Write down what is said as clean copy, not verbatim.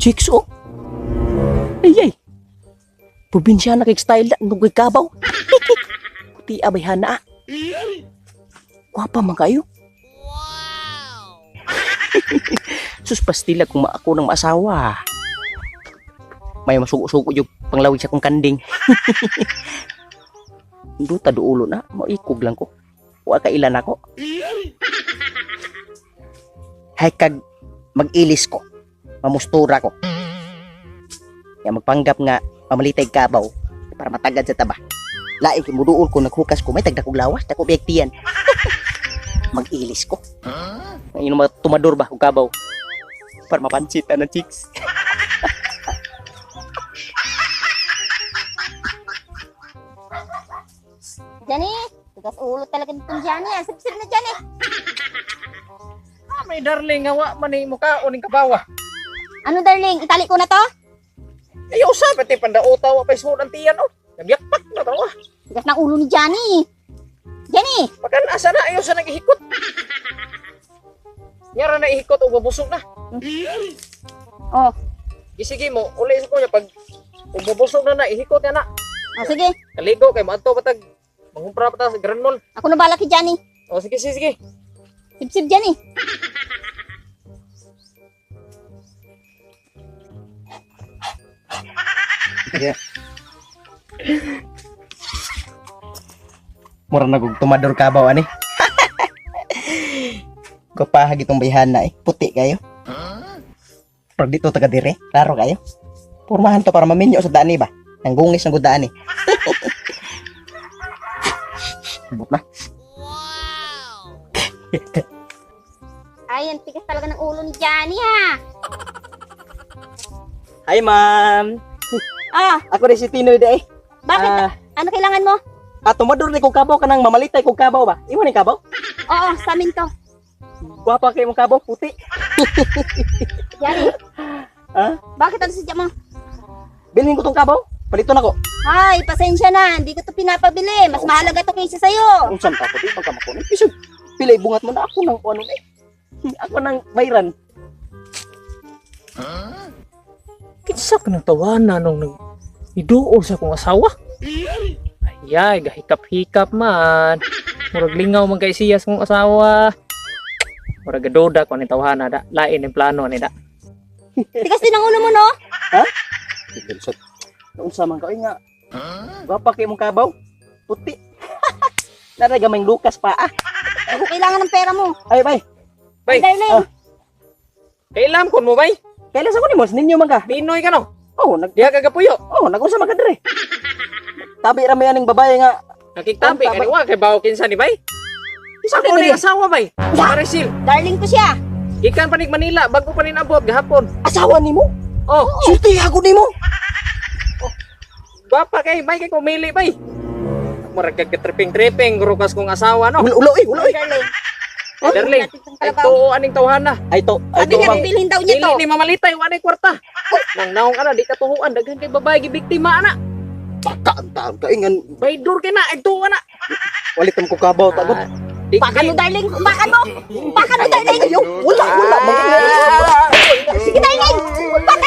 Chicks oh. Ay ay. Probinsya na kay style na nunggoy kabaw. Puti abay hana. Ah. Gwapa man kayo. Wow. Sus pastila kung maako ng maasawa. May masuko-suko yung panglawig sa kong kanding. Duta duulo na, maikog lang ko. Wa ka ilan ako. Hay kag mag-ilis ko. Mamustura ko. Ya magpanggap nga mamalitay kabaw para matagad sa taba. Lain kay muduol ko naghukas ko may tagda kog lawas, dako biyag tiyan. Mag-ilis ko. Ang ino tumador ba og kabaw para mapansit na chicks. Johnny, tigas ulo talaga nitong Johnny. Ang sibsib na Johnny. Ah, may darling nga wa man ni muka uning kabawa. Ano darling, itali ko na to? Ayaw sa pati pandauta wa pa ismod ang tiyan oh. Nagyakpak na tawa. Tigas ng ulo ni Johnny. Johnny, Pakan asa na ayaw sa nagihikot. Nyara na ihikot og mabusog na. Oh. Gisige mo uli sa kunya pag ug mabusog na na ihikot na na. Oh, sige. Kaligo kay moadto pa tag mangumpra pa ta sa Grand Mall. Ako na bala kay Johnny. Oh sige sige sige. Sibsib Johnny. Mura na kog tumador kabaw ani. Gopahag itong bayhana eh. Puti kayo. Pero dito taga dire, klaro kayo. Pormahan to para maminyo sa daan eh ba. Nang gungis ng gudaan eh. Bot na. Ay, ang tigas talaga ng ulo ni Johnny ha. Hi ma'am. Ah, Ako rin si Tinoy de eh. bakit? Ah, Ano kailangan mo? tumador ni kog kabaw kanang mamalitay kog kabaw ba? Imo ni kabaw? Oo, sa amin to. Gwapa kay mong kabaw, puti. Johnny. Ha? Bakit ano sadya mo? Bilhin ko tong kabaw. Palito na ko. Ay, pasensya na. Hindi ko to pinapabili. Mas mahalaga to kaysa sa'yo. Unsan ka puti pagka makunin. Bisag pilay bungat mo na ako nang kuno eh. Ako nang bayran. Kinsa ka nang tawana nung nag iduol sa akong asawa? Ayay, gahikap-hikap man. Murag lingaw man kay siya sa akong asawa. Murag gaduda ko ni tawhana da. Lain ang plano ni da. Tigas din ang ulo mo, no? Bilsot. Unsa man ka oy nga. Gwapa kay mong kabaw. Puti. Naray gamay Lucas pa ah. Ako kailangan ng pera mo. Ay bay. Bay, Darling, Ah. kailam kon mo bay. Kailan sa ko nimo ninyo man ka? Pinoy ka no. Oh, nag Diha ka gapuyo. oh, nag-unsa man ka dire. Tabi ra may aning babae nga. Nakiktabi Ang ka ni wa kay bawo kinsa ni bay. Isa Ako ni asawa bay. Marisil, darling ko siya. gikan pa ni Manila bago pa ni abot gahapon. Asawa nimo? Oh, Sulti ako nimo. gwapa kay bay kay kumili bay. Murag ka tripping-tripping rukas kong asawa no. Ulo ulo eh, ulo eh. Darling. Darling, Natin itong ay kalabaw. tuo aning tawhana. Ay to, ay Sabi to niya, bang. bibilhin daw niya Dili to. ni mamalitay wa nay kwarta. Nang naong ka na di ka tuhuan daghan kay babae gibiktima ana. Baka ang taon ka ingan. Baydor kay na ay tuo ana. Walit ang kukabaw tagot. Ah, di Pakan mo, darling. Pakan mo. Pakan mo, darling. Ayaw, wala wala. Sige, darling. Pakan